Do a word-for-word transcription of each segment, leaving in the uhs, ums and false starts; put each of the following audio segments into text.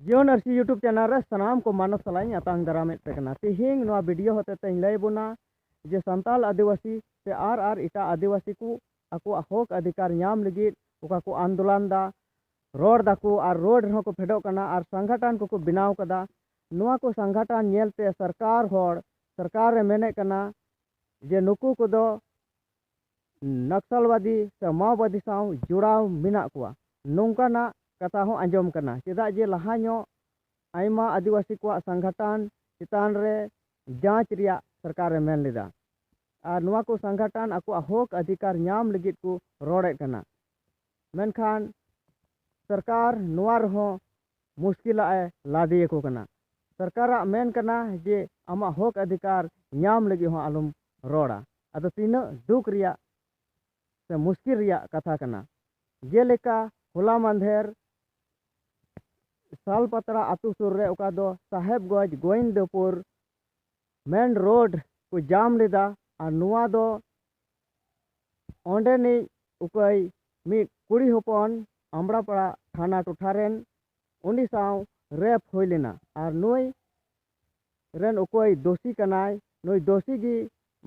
ᱡᱤᱭᱚᱱ ᱟᱹᱨᱥᱤ YouTube channel ᱨᱮ ᱥᱟᱱᱟᱢ ᱠᱚ ᱢᱟᱱᱚᱛ ᱥᱟᱞᱟᱜ ᱤᱧ ᱟᱛᱟᱝ ᱫᱟᱨᱟᱢᱮᱫ ᱯᱮ ᱠᱟᱱᱟ᱾ ᱛᱮᱦᱮᱧ ᱱᱚᱣᱟ video ᱦᱚᱛᱮ ᱛᱮᱧ ᱞᱟᱹᱭ ᱵᱚᱱᱟ ᱡᱮ ᱥᱟᱱᱛᱟᱲ ᱟᱹᱫᱤᱵᱟᱹᱥᱤ ᱥᱮ ᱟᱨ ᱟᱨ ᱮᱴᱟᱜ ᱟᱹᱫᱤᱵᱟᱹᱥᱤ ᱠᱚ ᱟᱠᱚᱣᱟᱜ ᱦᱚᱠ ᱚᱫᱷᱤᱠᱟᱨ ᱧᱟᱢ ᱞᱟᱹᱜᱤᱫ ᱚᱠᱟ ᱠᱚ ᱟᱱᱫᱳᱞᱚᱱ ᱫᱟ, ᱨᱚᱲ ᱫᱟᱠᱚ ᱟᱨ road ᱨᱮᱦᱚᱸ ᱠᱚ ᱯᱷᱮᱰᱚᱜ ᱠᱟᱱᱟ ᱟᱨ ᱥᱚᱝᱜᱚᱴᱷᱚᱱ ᱠᱚᱠᱚ ᱵᱮᱱᱟᱣ ᱠᱟᱫᱟ᱾ ᱱᱚᱣᱟ ᱠᱚ ᱥᱚᱝᱜᱚᱴᱷᱚᱱ ᱧᱮᱞᱛᱮ ᱥᱚᱨᱠᱟᱨ ᱦᱚᱲ, ᱥᱚᱨᱠᱟᱨ ᱮ ᱢᱮᱱᱮᱫ ᱠᱟᱱᱟ ᱡᱮ ᱱᱩᱠᱩ ᱠᱚᱫᱚ ᱱᱟᱠᱥᱟᱞᱵᱟᱫᱤ ᱥᱮ ᱢᱟᱣᱵᱟᱫᱤ ᱥᱟᱶ ᱡᱚᱲᱟᱣ ᱢᱮᱱᱟᱜ ᱠᱚᱣᱟ, ᱱᱚᱝᱠᱟᱱᱟᱜ ᱠᱟᱛᱷᱟ ᱦᱚᱸ ᱟᱸᱡᱚᱢ ᱠᱟᱱᱟ᱾ ᱪᱮᱫᱟᱜ ᱡᱮ ᱞᱟᱦᱟ ᱧᱚᱜ ᱟᱭᱢᱟ ᱟᱹᱫᱤᱵᱟᱹᱥᱤ ᱠᱚᱣᱟᱜ ᱥᱚᱝᱜᱚᱴᱷᱚᱱ ᱪᱮᱛᱟᱱ ᱨᱮ ᱡᱟᱸᱪ ᱨᱮᱭᱟᱜ ᱥᱚᱨᱠᱟᱨ ᱮ ᱢᱮᱱ ᱞᱮᱫᱟ ᱟᱨ ᱱᱚᱣᱟ ᱠᱚ ᱥᱚᱝᱜᱚᱴᱷᱚᱱ ᱟᱠᱚᱣᱟᱜ ᱦᱚᱠ ᱚᱫᱷᱤᱠᱟᱨ ᱧᱟᱢ ᱞᱟᱹᱜᱤᱫ ᱠᱚ ᱨᱚᱲᱮᱫ ᱠᱟᱱᱟ᱾ ᱢᱮᱱᱠᱷᱟᱱ ᱥᱚᱨᱠᱟᱨ ᱱᱚᱣᱟ ᱨᱮᱦᱚᱸ ᱢᱩᱥᱠᱤᱞᱟᱜ ᱮ ᱞᱟᱫᱮᱭᱟᱠᱚ ᱠᱟᱱᱟ᱾ ᱥᱚᱨᱠᱟᱨᱟᱜ ᱢᱮᱱ ᱠᱟᱱᱟ ᱡᱮ ᱟᱢᱟᱜ ᱦᱚᱠ ᱚᱫᱷᱤᱠᱟᱨ ᱧᱟᱢ ᱞᱟᱹᱜᱤᱫ ᱦᱚᱸ ᱟᱞᱚᱢ ᱨᱚᱲᱟ᱾ ᱟᱫᱚ ᱛᱤᱱᱟᱹᱜ ᱫᱩᱠ ᱨᱮᱭᱟᱜ ᱥᱮ ᱢᱩᱥᱠᱤᱞ ᱨᱮᱭᱟᱜ ᱠᱟᱛᱷᱟ ᱠᱟᱱᱟ᱾ ᱡᱮᱞᱮᱠᱟ ᱦᱚᱞᱟ ᱢᱟᱫᱷᱮᱨ ᱥᱟᱞᱯᱟᱛᱲᱟ ᱟᱛᱳ ᱥᱩᱨ ᱨᱮ ᱚᱠᱟ ᱫᱚ ᱥᱟᱦᱮᱵᱽᱜᱚᱸᱡᱽ ᱜᱳᱭᱤᱱᱫᱚᱯᱩᱨ main road ᱠᱚ ᱡᱟᱢ ᱞᱮᱫᱟ ᱟᱨ ᱱᱚᱣᱟ ᱫᱚ ᱚᱸᱰᱮᱱᱤᱡ ᱩᱠᱟᱹᱭ ᱢᱤᱫ ᱠᱩᱲᱤ ᱦᱚᱯᱚᱱ ᱟᱢᱲᱟᱯᱟᱲᱟ ᱛᱷᱟᱱᱟ ᱴᱚᱴᱷᱟ ᱨᱮᱱ ᱩᱱᱤ ᱥᱟᱶ rape ᱦᱩᱭ ᱞᱮᱱᱟ ᱟᱨ ᱱᱩᱭ ᱨᱮᱱ ᱚᱠᱚᱭ ᱫᱳᱥᱤ ᱠᱟᱱᱟᱭ, ᱱᱩᱭ ᱫᱳᱥᱤ ᱜᱮ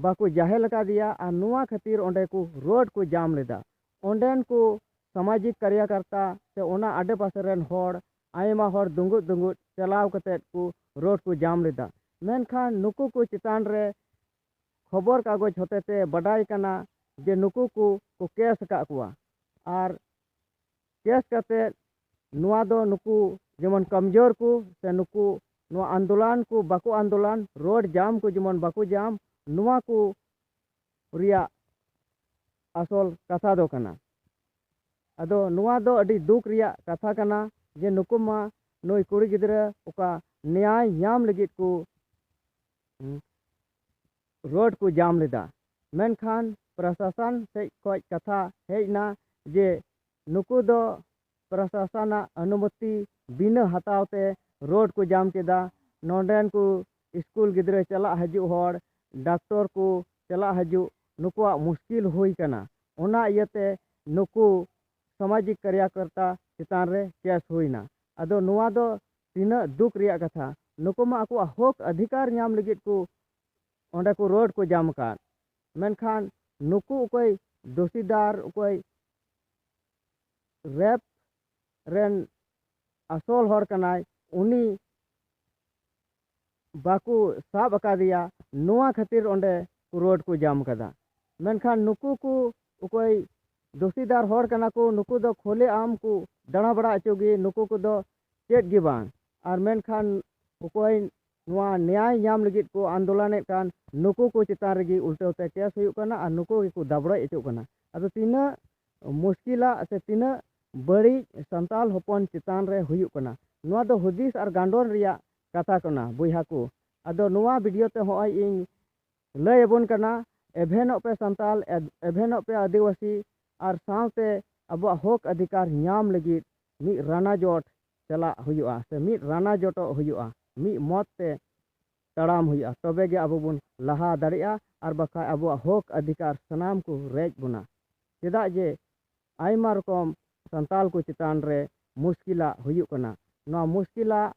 ᱵᱟᱠᱚ ᱡᱟᱦᱮᱞ ᱟᱠᱟᱫᱮᱭᱟ ᱟᱨ ᱱᱚᱣᱟ ᱠᱷᱟᱹᱛᱤᱨ ᱚᱸᱰᱮ ᱠᱚ road ᱠᱚ ᱡᱟᱢ ᱞᱮᱫᱟ᱾ ᱚᱸᱰᱮᱱ ᱠᱚ ᱥᱟᱢᱟᱡᱤᱠ ᱠᱟᱨᱭᱟᱠᱚᱨᱛᱟ ᱥᱮ ᱚᱱᱟ ᱟᱰᱮᱯᱟᱥᱮ ᱨᱮᱱ ᱦᱚᱲ, ᱟᱭᱢᱟ ᱦᱚᱲ ᱫᱩᱸᱜᱩᱫ ᱫᱩᱸᱜᱩᱫ ᱪᱟᱞᱟᱣ ᱠᱟᱛᱮᱫ ᱠᱚ road ᱠᱚ ᱡᱟᱢ ᱞᱮᱫᱟ᱾ ᱢᱮᱱᱠᱷᱟᱱ ᱱᱩᱠᱩ ᱠᱚ ᱪᱮᱛᱟᱱ ᱨᱮ ᱠᱷᱚᱵᱚᱨ ᱠᱟᱜᱚᱡᱽ ᱦᱚᱛᱮᱛᱮ ᱵᱟᱰᱟᱭ ᱠᱟᱱᱟ ᱡᱮ ᱱᱩᱠᱩ ᱠᱚ, ᱠᱚ case ᱟᱠᱟᱫ ᱠᱚᱣᱟ᱾ ᱟᱨ case ᱠᱟᱛᱮᱫ ᱱᱚᱣᱟ ᱫᱚ ᱱᱩᱠᱩ ᱡᱮᱢᱚᱱ ᱠᱚᱢᱡᱳᱨ ᱠᱚ ᱥᱮ ᱱᱩᱠᱩ ᱱᱚᱣᱟ ᱟᱱᱫᱳᱞᱚᱱ ᱠᱚ ᱵᱟᱠᱚ ᱟᱱᱫᱳᱞᱚᱱ, road ᱡᱟᱢ ᱠᱚ ᱡᱮᱢᱚᱱ ᱵᱟᱠᱚ ᱡᱟᱢ, ᱱᱚᱣᱟ ᱠᱚ ᱨᱮᱭᱟᱜ ᱟᱥᱚᱞ ᱠᱟᱛᱷᱟ ᱫᱚ ᱠᱟᱱᱟ᱾ ᱟᱫᱚ ᱱᱚᱣᱟ ᱫᱚ ᱟᱹᱰᱤ ᱫᱩᱠ ᱨᱮᱭᱟᱜ ᱠᱟᱛᱷᱟ ᱠᱟᱱᱟ ᱡᱮ ᱱᱩᱠᱩ ᱢᱟ ᱱᱩᱭ ᱠᱩᱲᱤ ᱜᱤᱫᱽᱨᱟᱹ ᱚᱠᱟ ᱱᱮᱭᱟᱭ ᱧᱟᱢ ᱞᱟᱹᱜᱤᱫ ᱠᱚ, ᱦᱩᱸ, road ᱠᱚ ᱡᱟᱢ ᱞᱮᱫᱟ᱾ ᱢᱮᱱᱠᱷᱟᱱ ᱯᱨᱚᱥᱟᱥᱚᱱ ᱥᱮᱫ ᱠᱷᱚᱱ ᱠᱟᱛᱷᱟ ᱦᱮᱡ ᱮᱱᱟ ᱡᱮ ᱱᱩᱠᱩ ᱫᱚ ᱯᱨᱚᱥᱟᱥᱚᱱᱟᱜ ᱚᱱᱩᱢᱚᱛᱤ ᱵᱤᱱᱟᱹ ᱦᱟᱛᱟᱣ ᱛᱮ road ᱠᱚ ᱡᱟᱢ ᱠᱮᱫᱟ᱾ ᱱᱚᱰᱮᱱ ᱠᱚ ᱥᱠᱩᱞ ᱜᱤᱫᱽᱨᱟᱹ ᱪᱟᱞᱟᱜ ᱦᱤᱡᱩᱜ ᱦᱚᱲ, ᱰᱟᱠᱛᱚᱨ ᱠᱚ ᱪᱟᱞᱟᱜ ᱦᱤᱡᱩᱜ, ᱱᱩᱠᱩᱣᱟᱜ ᱢᱩᱥᱠᱤᱞ ᱦᱩᱭ ᱠᱟᱱᱟ᱾ ᱚᱱᱟ ᱤᱭᱟᱹᱛᱮ ᱱᱩᱠᱩ ᱥᱟᱢᱟᱡᱤᱠ ᱠᱟᱨᱭᱟᱠᱚᱨᱛᱟ ᱪᱮᱛᱟᱱ ᱨᱮ case ᱦᱩᱭᱱᱟ᱾ ᱟᱫᱚ ᱱᱚᱣᱟ ᱫᱚ ᱛᱤᱱᱟᱹᱜ ᱫᱩᱠ ᱨᱮᱭᱟᱜ ᱠᱟᱛᱷᱟ, ᱱᱩᱠᱩ ᱢᱟ ᱟᱠᱚᱣᱟᱜ ᱦᱚᱠ ᱚᱫᱷᱤᱠᱟᱨ ᱧᱟᱢ ᱞᱟᱹᱜᱤᱫ ᱠᱚ ᱚᱸᱰᱮ ᱠᱚ ᱨᱳᱰ ᱠᱚ ᱡᱟᱢ ᱟᱠᱟᱫ, ᱢᱮᱱᱠᱷᱟᱱ ᱱᱩᱠᱩ ᱚᱠᱚᱭ ᱫᱳᱥᱤᱫᱟᱨ, ᱚᱠᱚᱭ ᱨᱮᱯ ᱨᱮᱱ ᱟᱥᱚᱞ ᱦᱚᱲ ᱠᱟᱱᱟᱭ, ᱩᱱᱤ ᱵᱟᱠᱚ ᱥᱟᱵ ᱟᱠᱟᱫᱮᱭᱟ, ᱱᱚᱣᱟ ᱠᱷᱟᱹᱛᱤᱨ ᱚᱸᱰᱮ ᱨᱳᱰ ᱠᱚ ᱡᱟᱢ ᱠᱟᱫᱟ᱾ ᱢᱮᱱᱠᱷᱟᱱ ᱱᱩᱠᱩ ᱠᱚ ᱚᱠᱚᱭ ᱫᱳᱥᱤᱫᱟᱨ ᱦᱚᱲ ᱠᱟᱱᱟ ᱠᱚ, ᱱᱩᱠᱩ ᱫᱚ ᱠᱷᱩᱞᱮ ᱟᱢ ᱠᱚ ᱫᱟᱬᱟ ᱵᱟᱲᱟ ᱦᱚᱪᱚ ᱜᱮ, ᱱᱩᱠᱩ ᱠᱚᱫᱚ ᱪᱮᱫ ᱜᱮ ᱵᱟᱝ᱾ ᱟᱨ ᱢᱮᱱᱠᱷᱟᱱ ᱚᱠᱚᱭ ᱱᱚᱣᱟ ᱱᱮᱭᱟᱭ ᱧᱟᱢ ᱞᱟᱹᱜᱤᱫ ᱠᱚ ᱟᱱᱫᱳᱞᱚᱱᱮᱫ ᱠᱟᱱ, ᱱᱩᱠᱩ ᱠᱚ ᱪᱮᱛᱟᱱ ᱨᱮᱜᱮ ᱩᱞᱴᱟᱹᱣ ᱛᱮ ᱠᱮᱥ ᱦᱩᱭᱩᱜ ᱠᱟᱱᱟ ᱟᱨ ᱱᱩᱠᱩ ᱜᱮᱠᱚ ᱫᱟᱵᱲᱚᱡ ᱦᱚᱪᱚᱜ ᱠᱟᱱᱟ᱾ ᱟᱫᱚ ᱛᱤᱱᱟᱹᱜ ᱢᱩᱥᱠᱤᱞᱟᱜ ᱥᱮ ᱛᱤᱱᱟᱹᱜ ᱵᱟᱹᱲᱤᱡ ᱥᱟᱱᱛᱟᱞ ᱦᱚᱯᱚᱱ ᱪᱮᱛᱟᱱ ᱨᱮ ᱦᱩᱭᱩᱜ ᱠᱟᱱᱟ, ᱱᱚᱣᱟ ᱫᱚ ᱦᱩᱫᱤᱥ ᱟᱨ ᱜᱟᱱᱰᱚᱱ ᱨᱮᱭᱟᱜ ᱠᱟᱛᱷᱟ ᱠᱟᱱᱟ, ᱵᱚᱭᱦᱟ ᱠᱚ᱾ ᱟᱫᱚ ᱱᱚᱣᱟ ᱵᱷᱤᱰᱤᱭᱳ ᱛᱮ ᱦᱚᱸᱜᱼᱚᱭ ᱤᱧ ᱞᱟᱹᱭ ᱟᱵᱚᱱ ᱠᱟᱱᱟ, ᱮᱵᱷᱮᱱᱚᱜ ᱯᱮ ᱥᱟᱱᱛᱟᱞ, ᱮᱵ-, ᱮᱵᱷᱮᱱᱚᱜ ᱯᱮ ᱟᱹᱫᱤᱵᱟᱹᱥᱤ, ᱟᱨ ᱥᱟᱶᱛᱮ ᱟᱵᱚᱣᱟᱜ ᱦᱚᱠ ᱚᱫᱷᱤᱠᱟᱨ ᱧᱟᱢ ᱞᱟᱹᱜᱤᱫ ᱢᱤᱫ ᱨᱟᱱᱟ ᱡᱚᱴ ᱪᱟᱞᱟᱜ ᱦᱩᱭᱩᱜᱼᱟ, ᱥᱮ ᱢᱤᱫ ᱨᱟᱱᱟ ᱡᱚᱴᱚᱜ ᱦᱩᱭᱩᱜᱼᱟ, ᱢᱤᱫ ᱢᱚᱛ ᱛᱮ ᱛᱟᱲᱟᱢ ᱦᱩᱭᱩᱜᱼᱟ, ᱛᱚᱵᱮ ᱜᱮ ᱟᱵᱚ ᱵᱚᱱ ᱞᱟᱦᱟ ᱫᱟᱲᱮᱭᱟᱜᱼᱟ, ᱟᱨ ᱵᱟᱠᱷᱟᱡ ᱟᱵᱚᱣᱟᱜ ᱦᱚᱠ ᱚᱫᱷᱤᱠᱟᱨ ᱥᱟᱱᱟᱢ ᱠᱚ ᱨᱮᱡ ᱵᱚᱱᱟ᱾ ᱪᱮᱫᱟᱜ ᱡᱮ ᱟᱭᱢᱟ ᱨᱚᱠᱚᱢ ᱥᱟᱱᱛᱟᱞ ᱠᱚ ᱪᱮᱛᱟᱱ ᱨᱮ ᱢᱩᱥᱠᱤᱞᱟᱜ ᱦᱩᱭᱩᱜ ᱠᱟᱱᱟ᱾ ᱱᱚᱣᱟ ᱢᱩᱥᱠᱤᱞᱟᱜ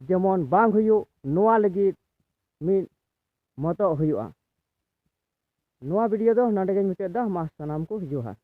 ᱡᱮᱢᱚᱱ ᱵᱟᱝ ᱦᱩᱭᱩᱜ, ᱱᱚᱣᱟ ᱞᱟᱹᱜᱤᱫ ᱢᱤᱫ ᱢᱚᱛᱚᱜ ᱦᱩᱭᱩᱜᱼᱟ᱾ ᱱᱚᱣᱟ ᱵᱷᱤᱰᱤᱭᱳ ᱫᱚ ᱱᱚᱰᱮ ᱜᱮᱧ ᱢᱩᱪᱟᱹᱫ ᱮᱫᱟ᱾ ᱢᱟ ᱥᱟᱱᱟᱢ ᱠᱚ ᱡᱚᱦᱟᱨ᱾